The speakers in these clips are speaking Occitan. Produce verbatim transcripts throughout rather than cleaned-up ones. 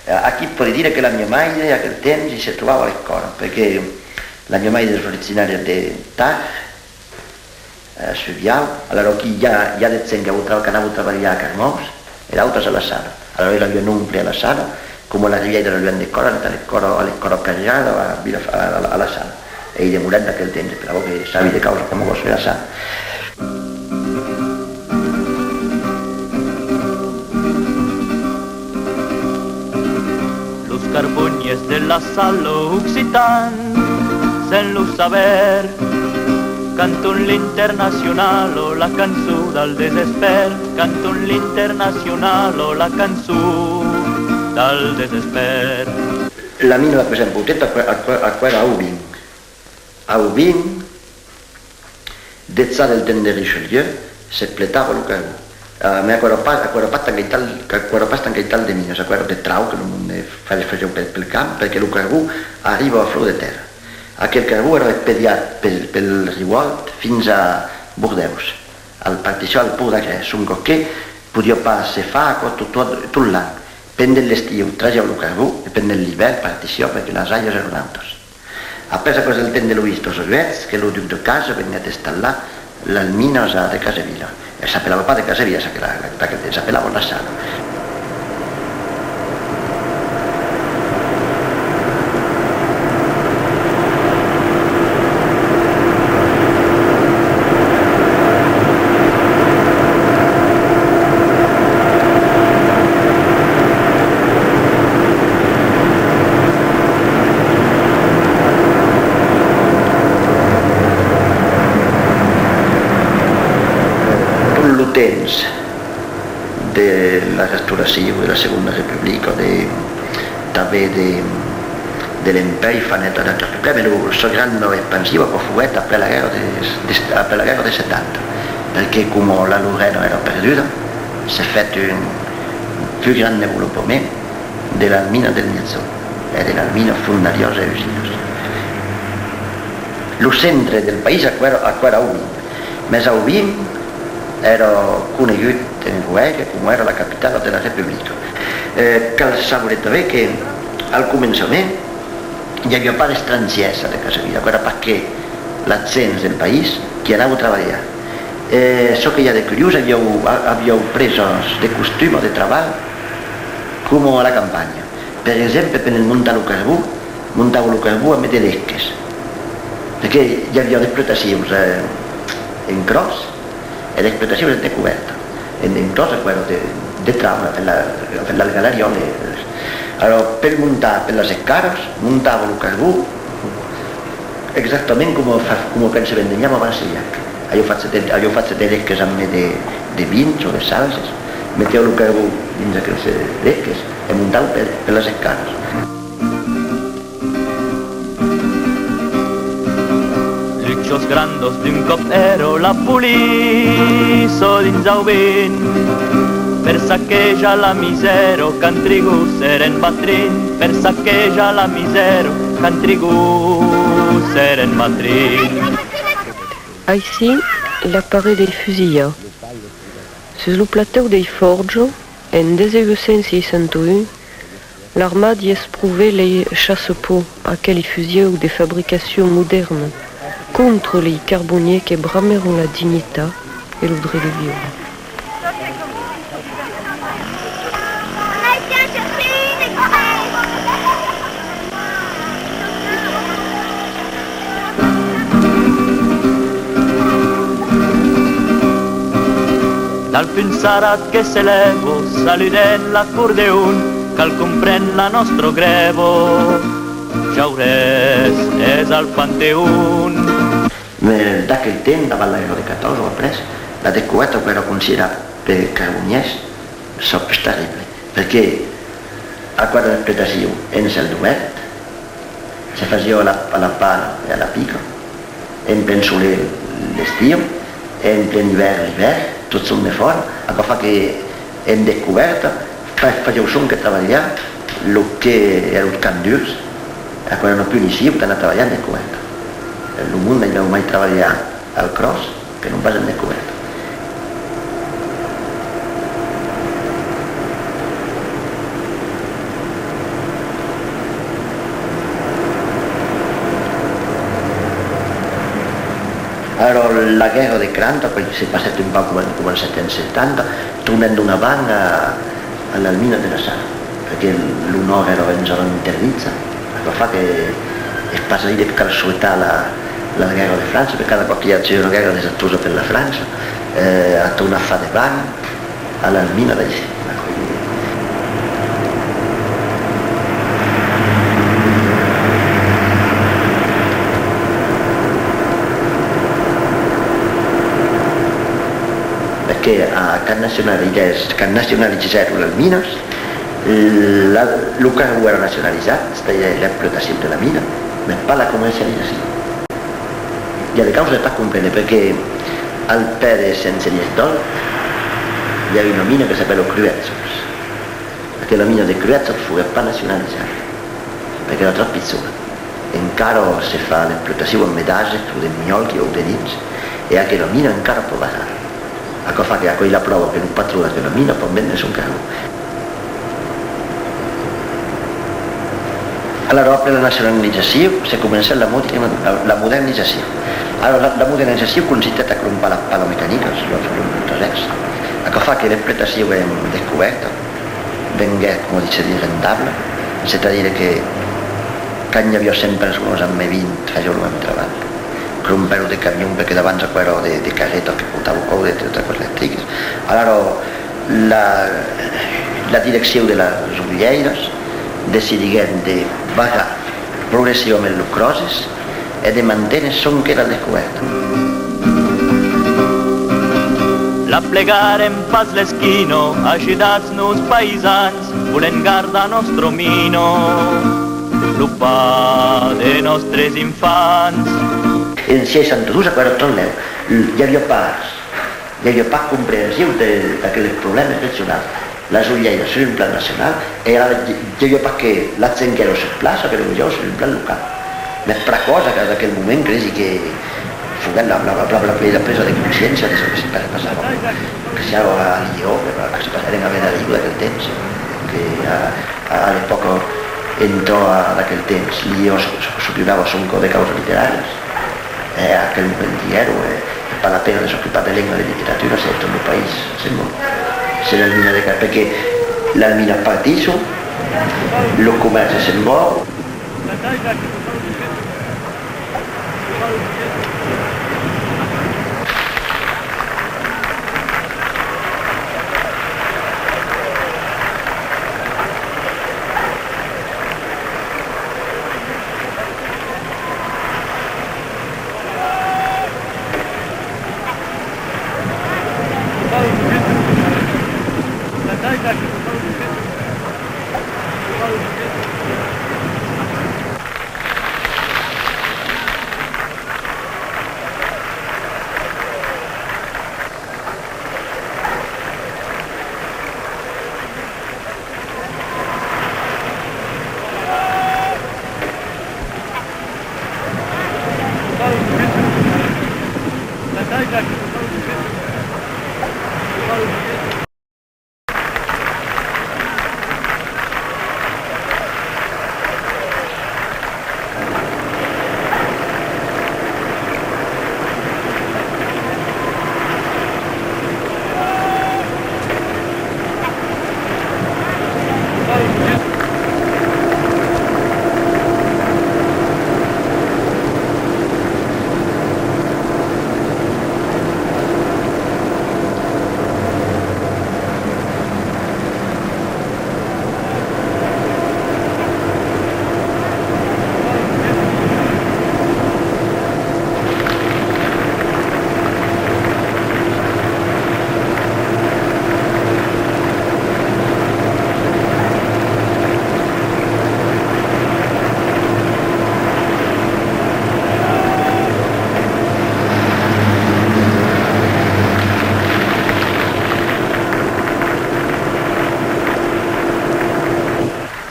Aquí pòdi dire que la mia maire, aquel temps, i se trobava a l'escòla, perque la mia maire es originària de Tars, eh, sul Viaur. Alara aquí i a, i a de gent que anavan tra-, qu'anavan trabalhar a Carmauç e d'autras a La Sala. Alara ela aviá un oncle a La Sala, coma la Rivièira, la luènh d'escòla, anèt a l'escòla, a l'escòla Carriada, a Vila, a, a, a La Sala. E i demorèt d'aquel temps, per aquò que sabi de causas coma aquò sus La Sala. Los carbonièrs de La Sala, occitans, sens lo saber, canton l'internacionala, la cançon del desespèr, canton l'internacionala, la cançon del desespèr. La mina la pus importanta, aquò, aquò, aquò èra Aubin. Aubin, dejà del temps de Richelieu, s'explotava lo carbon. Eh, mas aquò èra pas, aquò èra pas tant qu'aital, aquò èra pas tant qu'aital de minas, aquò èra de traucs que lo monde fa-, fasiá pel, pel camp, perque lo carbon arriba a flor de tèrra. Aquel carbon èra expediat pel, pel riu Òlt fins a Bordèus, al, partissiá al Pòrt d'Agrés, sonque que podiá pas se far aquò tot, tot, tot l'an. Pendent l'estiu trasián lo carbon e pendent l'ivèrn partissián perque las aigas èran nautas. Après aquò, del temps de Loís dètz-e-uèch, que lo duc de Cases venguèt installar las minas a de Casevila. E s'apelava pas de Casevila, çaquelà, d'aquel temps s'apelava La Sala. Tot lo temps de la Restauracion, de la Segonda Republica, de, tanben de, de l'Empèri, fanèt a la Turquia, mas lo, sa granda expansion, aquò foguèt après la guèrra de, de, après la guèrra de setanta, perque coma la Lorena èra perduda, se fèt un pus grand desvolopament de las minas del Miègjorn e de las minas fondariás e usinas. Lo centre del país, aquò èra, aquò èra Aubin. Mès Aubin èra conegut en Roergue coma èra la capitala de la Republica. Eh, cal saber tanben que, al començament, i aviá pas d'estrangièrs a de Casevila, aquò èra pas que las gents del país qui anavan trabalhar. E çò que i a de curiós, avián, a-, avián presas de costumas de trabalh coma a la campanha. Per exemple, pendent montar lo carbon, montavan lo carbon amb de desques. Perque i aviá d'explotacions, eh, en cròs e d'explotacions en descobèrta. En, en cròs, aquò èra de, de traucs, enfin, la, enfin, las galariás, eh, alors, per montar per las escalas, montavan lo carbon exactament coma fa, coma quand se vendenhava a Marselhac. Avián fach de, avián fach de desques amb de, de vins o de salses, metián lo carbon dins aqueles, eh, desques e montavan per, per las escalas. Luchas grandas d'un còp èra la polícia dins Aubin, per saquejar la misèra, quand trigus èran batrin, per saquejar la misèra, quand trigus èran batrin. Aicí, la paret dei fusilhats. Sus lo platèu dei Fòrjas, en dètz-e-uèch cents seissanta un, l'armada esprovèt lei chassepòts, aquelei fusilhats de fabricacion modèrna, contra lei carbonièrs que bramèron la dignitat e lo dret de viure. Dal fum sarat que se lèva, saludem l'acordeon, cal compren la nòstra grèva. Jaurés es al Panteon. Mès d'aquel temps, davant la guèrra de catorze o après, la descobèrta qu'èra considerada per carbonièrs çò pus terrible, perque aquò èra l'explotacion en cèl dubèrt, se fasiá a la, a la pala e a la pica, en plen solelh l'estiu, en plen ivèrn l'ivèrn, totjorn defòra, aquò fa que en descobèrta fa-, fasián sonque trabalhar los que èran camps durs, aquò èra una punicion d'anar trabalhar en descobèrta. Lo monde aimava mai trabalhar al cròs que non pas en descobèrta. Alara, la guèrra de quaranta, aquò se passèt un pauc coma, coma en setanta, tornèt donar vent a, a las minas de la Sala, perque lo nòrd èra ben ja interdit. Aquò fa que es pas a dire que cal soetar la, la guèrra de França, perque cada còp que i a una guèrra desastrosa per la França, eh, a tornat far de vent a las minas d'aicí. Perque, a, quand nacionalizè-, quand nacionalizèron las minas, la, lo carbon èra nacionalizat, c'est-à-dire l'explotacion de la mina, mas pas la comercializacion. I a de causas de pas comprene, perque al pè de Sent Ginièstòl i a una mina que s'apèla Cruètzols. Aquela mina de Cruètzols foguèt pas nacionalizada, perque èra tròp pichona. Encara se fa l'explotacion amb d'ase o de miòl o de dins, e aquela mina encara pòt bajar. Aquò fa que aquò's la pròva que lo patron d'aquela mina pòt vendre son carbon. Alara, après la nacionalizacion, se comencèt la modi-, la, la modernizacion. Alara, la, la modernizacion consistèt a crompar las palas mecanicas, los, los motosèrs. Aquò fa que l'explotacion en descobèrta venguèt, coma se ditz, rendabla, c'est-à-dire que quand i aviá cent personas, ambe vint fasián lo mème trabalh. Crompèron de camions, perque d'abans aquò èra de, de carretas que portavan òu, de, de, de còsas electricas. Alara, la, la direccion de las olièiras decidiguèt de bajar progressivament los cròses e de manténer sonque la descobèrta. La plegarem pas l'esquina, ajudatz-nos paisans, volem gardar nòstra mina, lo pa de nòstres infants. En seissanta dos aquò èra tròp lèu, i aviá pas, i aviá pas comprension de, d'aqueles problèmes regionals. Las olièiras sus un plan nacional, e alara i, i aviá pas que la gent qu'èra sus plaça que lo vesiá sus un plan local. Mès pr'aquò, a, d'aquel moment, cresi que foguèt la, la, la, la, la presa de consciéncia de çò que se pa-, passava. Que siá a Lièu, que, que se passèren a Vedaliu d'aquel temps, que a, a, a l'epòca, en tot aquel temps, Lièu s-, s-, s'ocupava sonque de causas literàrias. E a aquel moment diguèron, eh, es pas la pena de s'ocupar de lenga e de literatura se tot lo país se'n va. Se las minas de car-, perque las minas partisson, lo comèrci se'n va.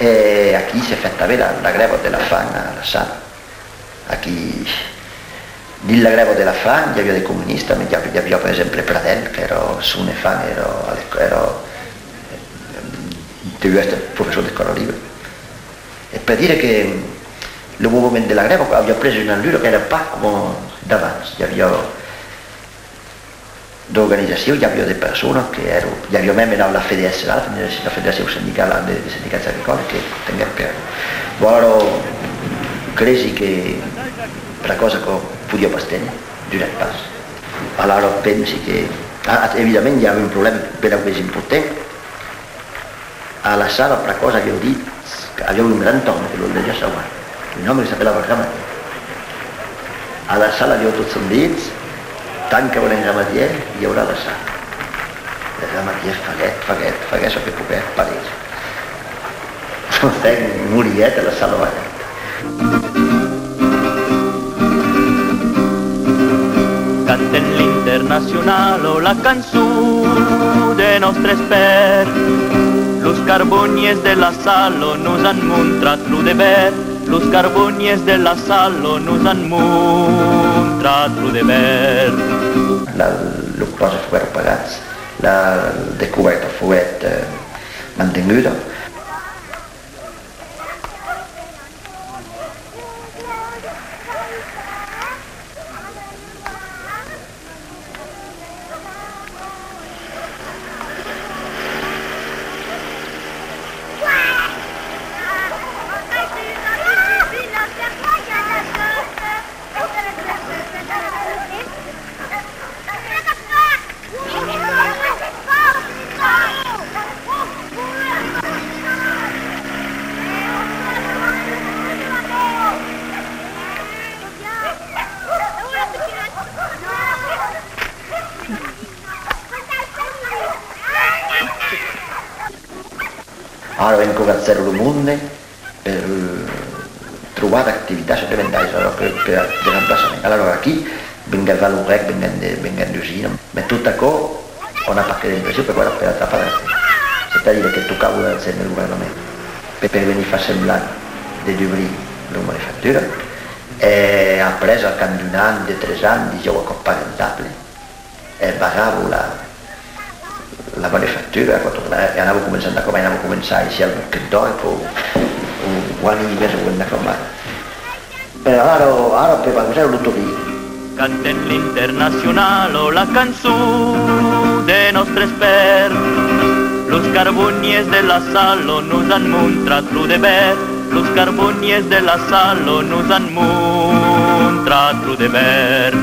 E aquí se fèt tanben la, la grèva de la fam a la Sala. Aquí, dins la grèva de la fam, i aviá de comunistas, mas i aviá, i aviá, per exemple, Pradèl, qu'èra son enfant, èra a l'escò-, èra, eh, deviá èstre professor d'escòla libra. E per dire que lo movement de la grèva aviá pres una allura qu'èra pas coma d'abans. I aviá D'organizacion, i aviá de personas que èran, i aviá mème la, la F D S A, la Federacion, la Federacion Sindicala de, de Sindicats Agricòles, que tenguèt per... Bon, alara, cresi que la causa que podiá pas téner, durèt pas. Alara, pensi que, ah, evidentament, i a un problèma benlèu mès important. A la sala, pr'aquò, avián dit, avián un grand òme que lo deviá sauvar, un òme que s'apelava Ramadier. A la sala avián totjorn dit: tant qu'aurem Ramadier, i aurà la sala. E Ramadier faguèt, faguèt, faguèt çò que poguèt, pas res. Enfin, moriguèt e la sala balhèt. Cantem l'internacional o la cançon de nòstres pèrs. Los carboniers de la Sala nos an montrat lo dever, los carboniers de la Sala nos an montrat lo dever. La, lo clòser foguèt apagat, la descobèrta foguèt, eh, mantenguda. Ara encoratjar lo monde per, eh, trobar d'activitats suplementàrias, alara que, per de remplaçament. Alara aquí, venguèt Vallourec, venguèt de, venguèt d'usina, mas tot aquò, on a pas que d'impression que foguèt per atrapar d'argent. C'est-à-dire que tocava d'argent del governament per, per venir far semblant de dubrir la manufactura, e après, al cap d'un an, de tres ans, disián: aquò pas rentable. E barrava la, la manufactura, aquò tornava, e anava començant d'aquò, anava començar aicí al Bosquet d'Òrc, o, o, o a Nimes, o endacòm mai. E ara, ara per barrejar lo torrier. Cantem l'internacional o la cançon de nòstres pèrs. Los carboniers de la Sala nos an montrat lo dever, los carboniers de la Sala nos an montrat lo dever.